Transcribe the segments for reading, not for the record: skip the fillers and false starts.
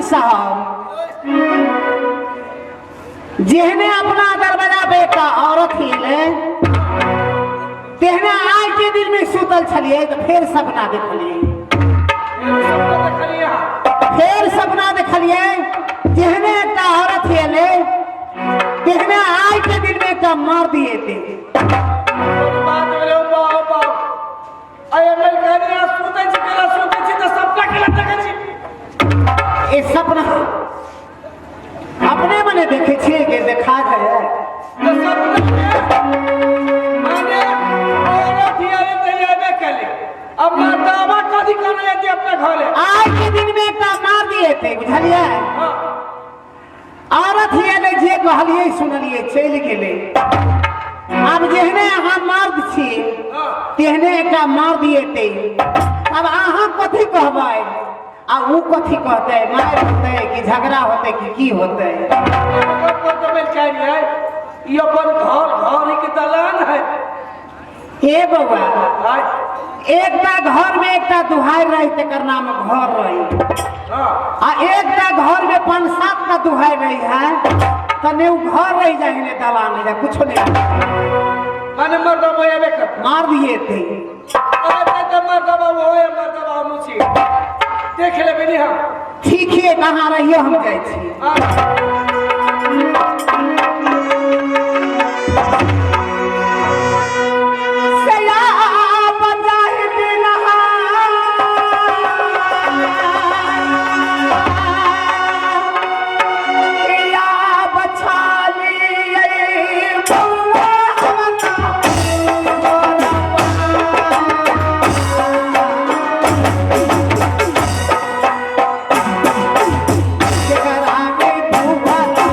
साहब, जेहने अपना दरवाजा पे एकटा औरत एलै, तेहने आइ के दिन में सुतल छलियै तऽ फेर सपना देखलियै। सपना देखलियै अहाँ? फेर सपना देखलियै, जेहने एकटा औरत एलै तेहने आइ के दिन में एकटा मर्द एतै। कोन बात भेलै? बाप बाप, अरे मलकानी, अहाँ सुतै छी केना? सुतै छी तऽ सपना केना देखै छी? ई सपना अपने मने देखै छियै कि देखा जाय? तऽ सपना माने औरत ही आबे तऽ आबे केले, अब मर्दावा कथी करने जेतै अपना घरे? आइ के दिन में एकटा मार दिएतै, बुझलियै? हाँ। औरत ही एलै, जे कहलियै सुनलियै, चलि गेलै। आब जेहने अहाँ मर्द छी, तेहने एकटा मर्द एतै। आब अहाँ कथी कहबै आ ओ कथी कहतै? मारि होतै कि झगड़ा होतै कि की होतै? ई अपन घर घर ही के दलान है। हे बौआ, एकटा घर में एकटा दुहारि रही तेकर नाम घर रही। आ एकटा घर में पाँच सात टा दुहारि रही है तो ने उ घर रह जाए ने दलान रह जाए, कुछो नहीं। माने मर्दबा एबे कर मार दिए थे। आते तो मर्दबा वो है, मर्दबा हम छी, देख लेबे नी हम। ठीक है, कहाँ रहियो, हम जाइ छी। सया बजाहि दिनहा, या बछालियै बौआ हमना। जेकरा के दुआरा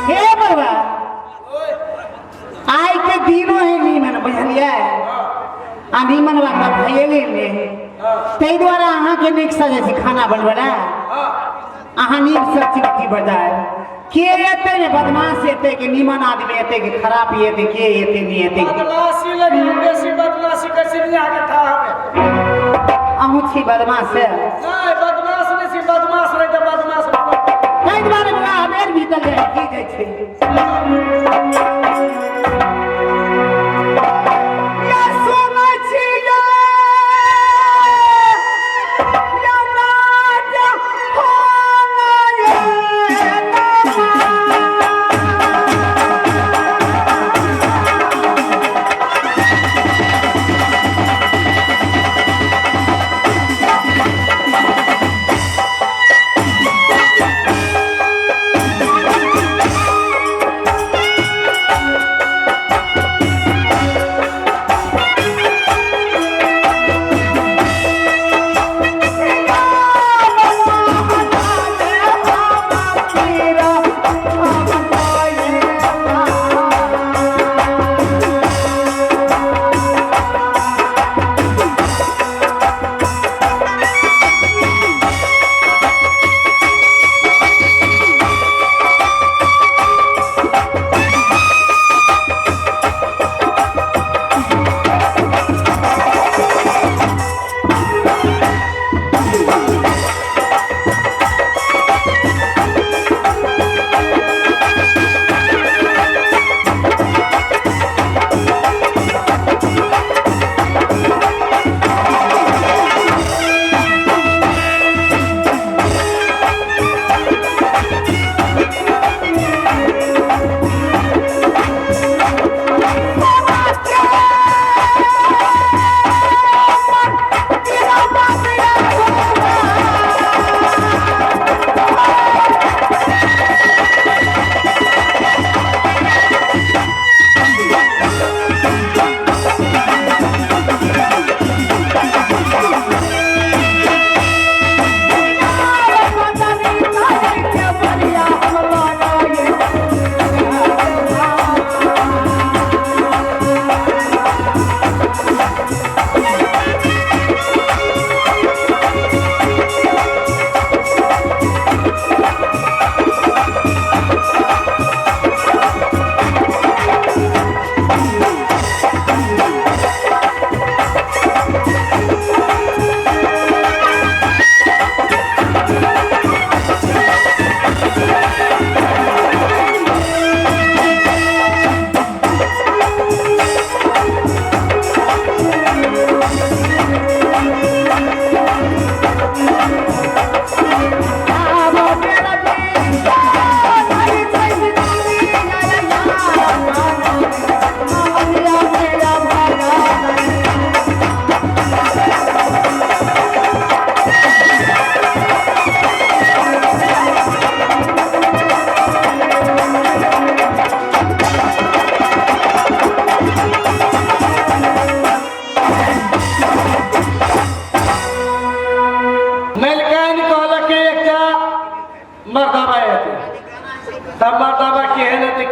हे बाबा, आइ के दिनो है नीमन, बुझलियै? आ नीमन बात भैये ने, ताहि दुआरे अहाँके नीक सजै छै खाना बनबै लए। अहाँ नीक सब्जी रोटी बजाय के एतै ने? बदमाश एतै कि नीमन आदमी एतै कि खराब एतै? के एतै, नहि एतै? बदमाशी लगी, बेसी बदमाशी कैसे नहीं आके था हमें। अहूँ छी बदमाश है? नहीं, बदमाश नहीं छी। बदमाश नहीं तो बदमाश बनो। ताहि दुआरे बौआ, हमेर भीतर जाइ की जाइ छै। या सुनै छियै, या राजा होनये।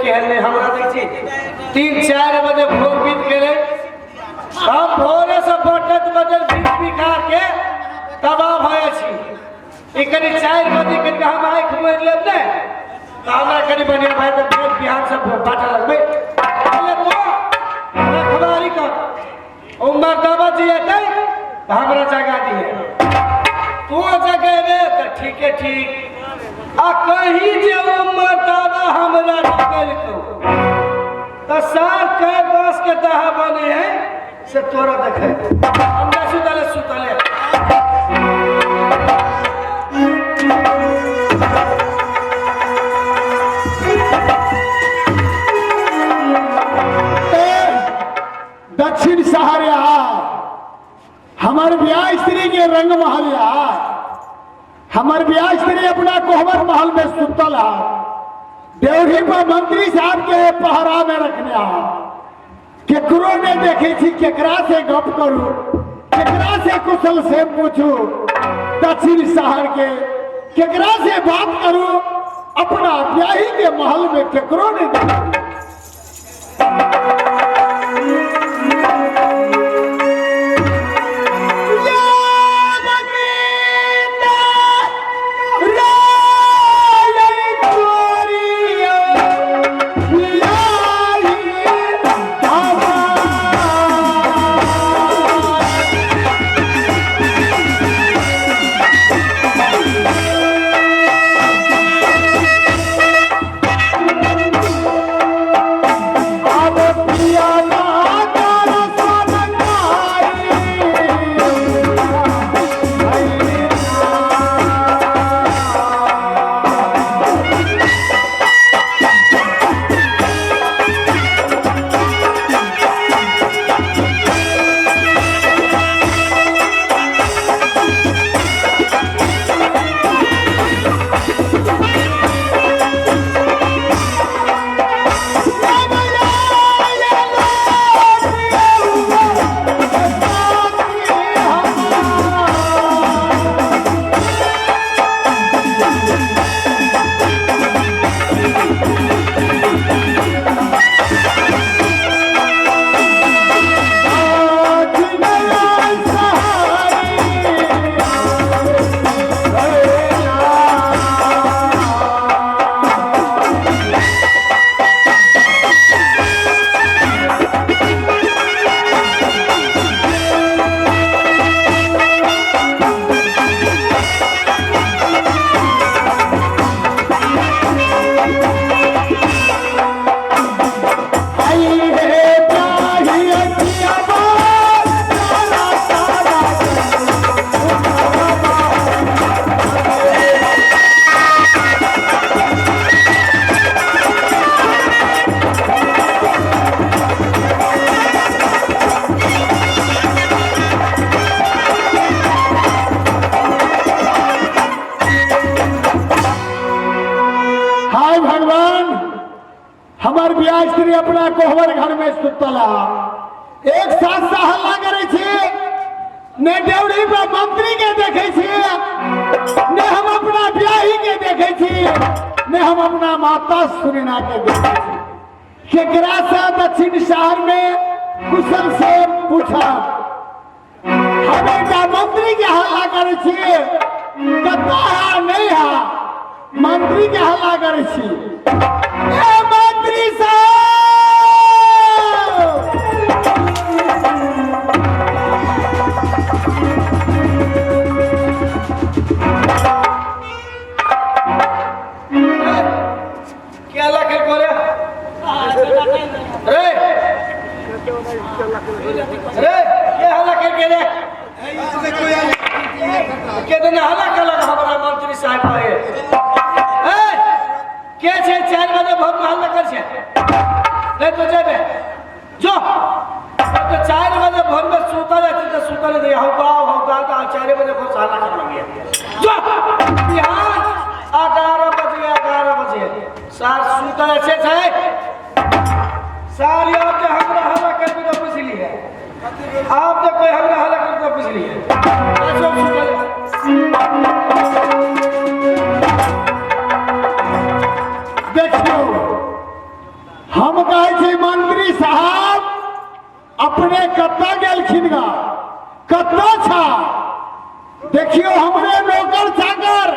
केहन नहि हमरा दै छी। 3-4 बजे भोर बीत गेलै, हम भोरे से बटत बटत बीत बिखा के तबाह भऽ जाइ छी। ई कनि 4 बजे कनि हम आँखि मोड़ि लेब ने तऽ हमरा कनि बढ़िआँ भए तऽ फेर बिहान से बाँटऽ लगबै। पहिले तो रखवारी कर, ओ मर्दाबा जी एतै तऽ हमरा जगा दिहे, तू जगेबे तऽ ठीके ठीक, आ कहीं जे ओ मर्दाबा हमरा जगेलकौ तऽ सार कै बाँस के दाहा बने है से तोरा देखे। हम जा सुतले सुतले। दक्षिण शहर आ हमार ब्याह स्त्री के रंग महल आ, हमार ब्याह स्त्री अपना कोहबर महल में सुतल आ, देवरी पर मंत्री साहब के पहरा में रखने आ, केकरो ने देखे छी, केकरा से गप करू, केकरा से कुशल से पूछू, दक्षिण शहर के केकरा से बात करू, अपना ब्याही के महल में केकरो ने देखे। हाय भगवान, हमार ब्याह स्त्री अपना कोहबर घर में सुतला, एक साथ से हल्ला करे छी, ने देवरी पर मंत्री के देखे छी, ने हम अपना ब्याही के देखे छी, ने हम अपना माता सुरीना के देखे छी। केकरा से दक्षिण शहर में कुशल से पूछा, हम एकटा मंत्री के हल्ला करे छी, कत्ता है नहीं है, मंत्री के हल्ला करे छी। ए मंत्री साहब, क्या हल्ला कर बोले रे रे, क्या हल्ला कर के रे के दिन हल्ला कर लगा हमारा मंत्री साहब आए। ए के छे 4 बजे भोर में हल्ला कर छे, नहीं तो जेबे जो तो 4 बजे भोर में सुता जाते तो सुता नहीं दे, हम गाँव हम गाँव का 4 बजे भोर से हल्ला कर लगे जो बिहान 11 बजे 11 बजे सार सुता छे छे सार यार के हमरा हल्ला कर के तो पूछ ली है, आप तो कोई हमरा हल्ला कर के पूछ ली है। देखियो अपने कतऽ गेलखिन गा, कतऽ छा? देखियो हमरे नौकर चाकर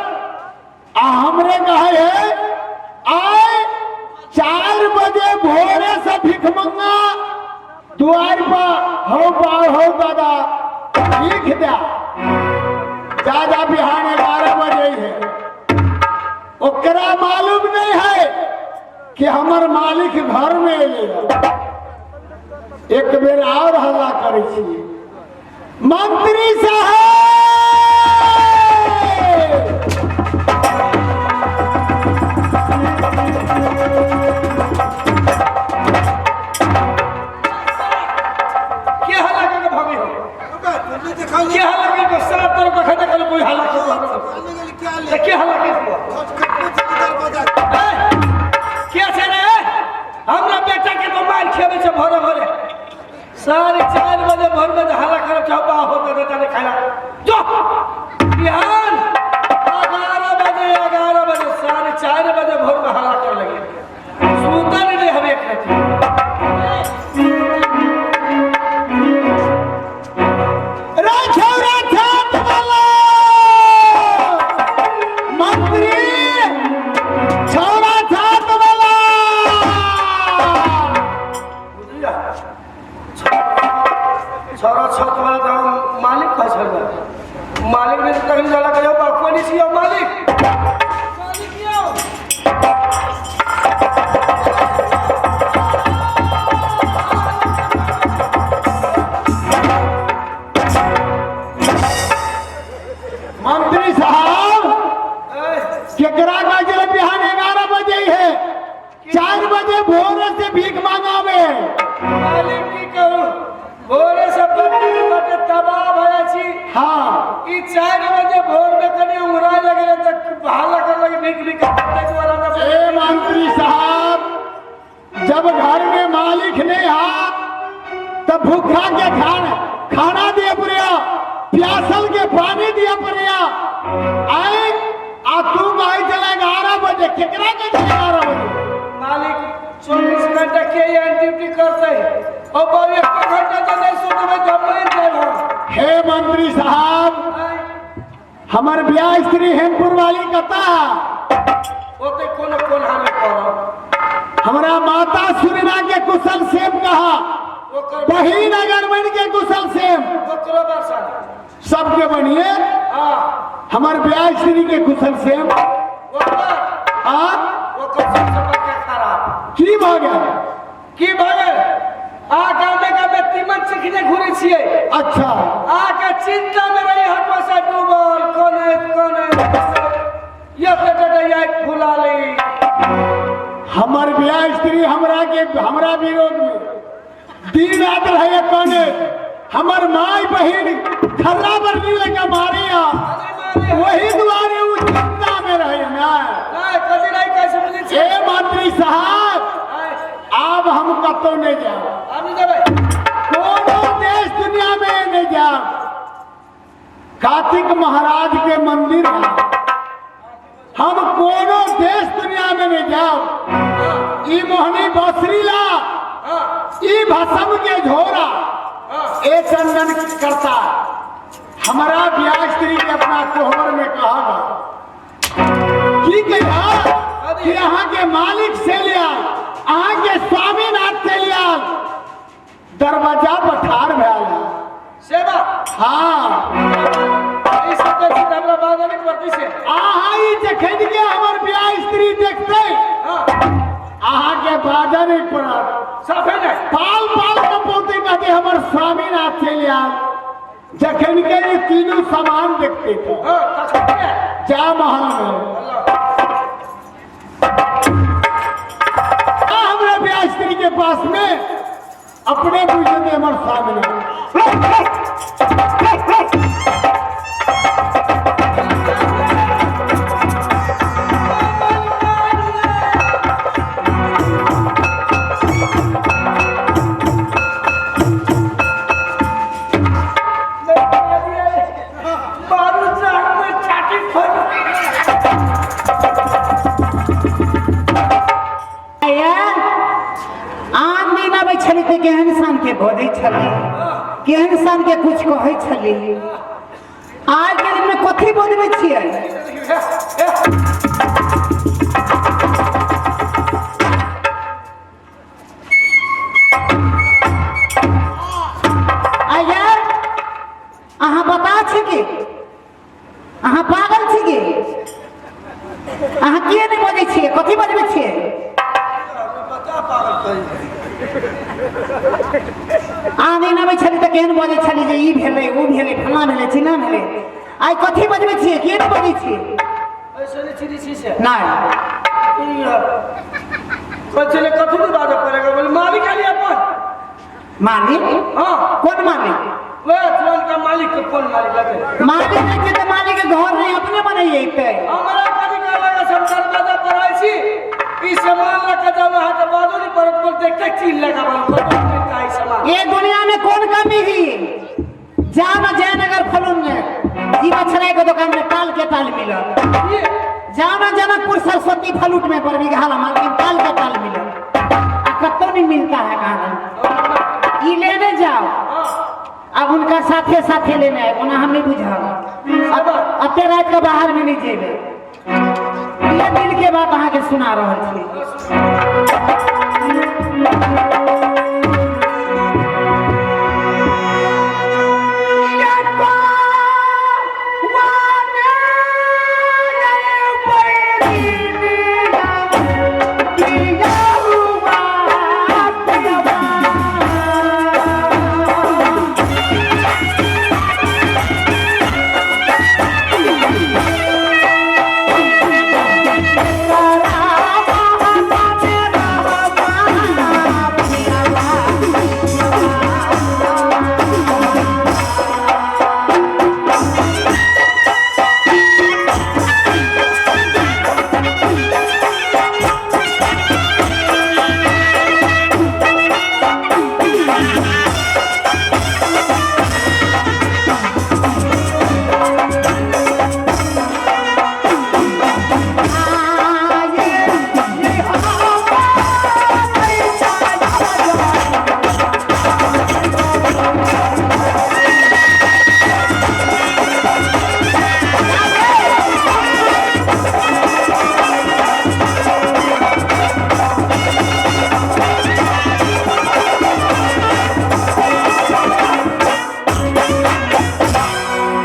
आ हमरे कहे है आय 4 बजे भोरे से भिखमंगा दुआर पर हो बा हो दादा भीख दे, दादा बिहान 11 बजे है। ओकरा मालूम नहीं है कि हमर मालिक घर में एले। एक बेर और हल्ला करै छी, मंत्री साहब। के हल्ला करके भागी हो? के हल्ला करके सात तरफ देखा देखा कोई हल्ला करो, के हल्ला करके के छै रे? हमरा बेटा के तो मार खेबै छै भोरे भोरे 4:30 बजे भोर में हल्ला करब चौपा हो तो तने खाना जो बिहान 11 बजे 11 बजे 4:30 बजे भोर में हल्ला कर लगे, सुतल नहीं हम एक राति। राछो राछो वाला मंत्री छौरा छात वाला छौरा छत वाला तो हम मालिक कहै छल, मालिक ने तखन जाला कहियो बाप कोनी छी मालिक मालिक यौ। मंत्री साहब केकरा का जल बिहान 11 बजे है, 4 बजे भोर से भीख मांगावे। मालिक की कहू, भोरे से बटे बटे तबाह भय छी। हाँ ई 4 बजे भोर में कनी उंगरा लगले त भाला कर लगे भीख भीख करते द्वारा न। ए मंत्री साहब, जब घर में मालिक नहीं हा तब भूखा के खाना खाना दिए पड़िया, प्यासल के पानी दिए पड़िया। आए आ तू कहे चला 11 बजे, केकरा के 11 बजे? मालिक 24 घंटा के यहाँ ड्यूटी करते और बाबू 1 घंटा तो नहीं सुतबे जब मर जाए हम। हे मंत्री साहब, हमर ब्याह स्त्री हेमपुर वाली कता ओते कोनो कोन्हा में पड़ल। हमरा माता सुरना के कुशल सेम कहा, बहिन अगरबन के कुशल सेम, ओकरो बरसा सबके बनिए। हां हमर ब्याह स्त्री के कुशल सेम। ओकर आ ओकर सबसे बड़का खराब की भ गेल? की भ गेल? आ गामे गामे तीमन चिखने घुरे छियै। अच्छा आ के चिंता में रही हर पैसा डूबल कोने कोने ये बेटा या फुला ली। हमर ब्याह स्त्री हमरा के हमरा विरोध में दिन रात रहे कोने, हमर माई बहिन खर्रा पर नहीं लगा मारे आ, वही दुआरे उ चिंता में रहे ना। नहीं कदी नहीं कैसे बुझे छी। ए मंत्री साहब, अब हम कतौ नहीं जाए, हम नहीं जाबे कोनो देश दुनिया में नहीं जाए। कार्तिक महाराज के मंदिर है, हम कोनो देश दुनिया में नहीं जाओ। ई मोहनी बसरीला, ई भसम के झोरा, ए चंदन करता हमारा ब्याह स्त्री के अपना कोहबर में कहा की कहा कि यहाँ के मालिक से लिया, अहाँ के स्वामीनाथ से लिया, दरवाजा पठार भैल सेवा। हाँ ई सब देखी त हमरा बाद नहीं पड़ती से। आहा ई जखन के हमर ब्याह स्त्री देखते अहाँ के बाधा नहीं पड़त, साफे नहीं पाल पाल के पोते कहते हमर स्वामीनाथ चलि आयल। जखन के ये तीनों सामान देखते थे जा महल में हमरा ब्याह स्त्री के पास में अपने बुझे हमर स्वामीनाथ। आन दिन अबै छलै। छली तऽ केहन सान के बजै छली, केहन सान के कुछ कहै छली। आज के दिन में कथी बजबै छियै? आ यार अहाँ बता छी कि अहाँ पागल छी की? अहाँ किए नहि बजै छियै? कथी बजबै छियै? अहाँ दिन अबै छली तऽ केहन बजै छली जे ई भेलै ओ भेलै फल्लाँ भेलै चिल्लाँ भेलै। आइ कथी बजबै छियै? किए नहि बजै छियै? नहि कथी नहि बाजऽ पड़ेगा? बोले मालिक आलिए अपन मालिक? हाँ। कोन मालिक? वह तुरंत का मालिक के कौन मालिक लगे? मालिक नहीं छै तऽ मालिक के घर नहीं अपने बनैते। हमरा कभी का लगा सब दरवाजा पर आई छी ई सामान लगा जाओ वहां के बाजू नहीं पड़त पर देखते चील लगा बन कतो मिलता है सामान। ये दुनिया में कौन कमी ही? जाओ ना जयनगर फलून में जीवा छड़ाई के दुकान में टाल के टाल मिलत। जाओ ना जनकपुर सरस्वती फलूट में पर बिघाला मालकिन टाल के टाल मिलत। आ कत्तो नहीं मिलता है कहाँ ई लेने जाओ। अब उनका साथे साथे लेने आए ओना हम नहीं बुझाब। अते रात के बाहर में नहीं जेबे। ये दिल के बात अहाँ के सुना रहल छी।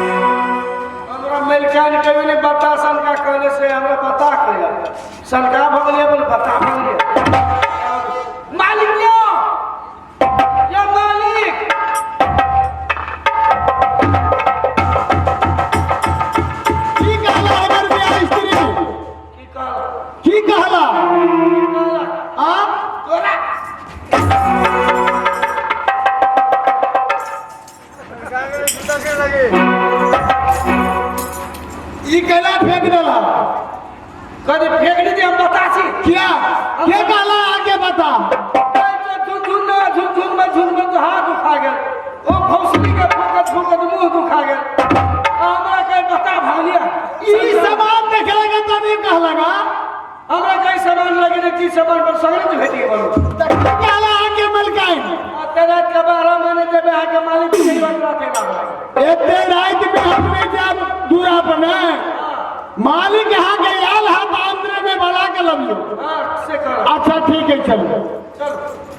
हमरा मेलकान कहियो नहीं बता सनका कहले से हमरा बता कहिया सनका भऽ गेलियै बोल बता भऽ गेलियै। मालिक यो यो मालिक की कहला हमर बियाह स्त्री? की कहला? की कहला? की कहला? आ तोरा ई कैला फेंक देला? कभी फेंक दीजिए हम बता छी। क्या के कहला आगे बता? झुनझुन ना झुनझुन में झुनझुन तो हाथ दुखा गेल, ओ भौसली के फूकत फूकत मुंह दुखा गेल। हमरा कहीं बता भागलिया ई सामान देखला के तनी कहलगा। हमरा कहीं सामान लगे ने की सामान पर सगरे तो भेटी बोलो। त की कहला आगे मलकाइन? अते रात के 12 महीने देबे आके मालिक के बात राते लागल। एते रात में हम नहीं जाब दूरा पर ने। मालिक यहाँ के आयल है तो अंदर में बला के लबियो। हां से कर। अच्छा ठीक है चलो चलो।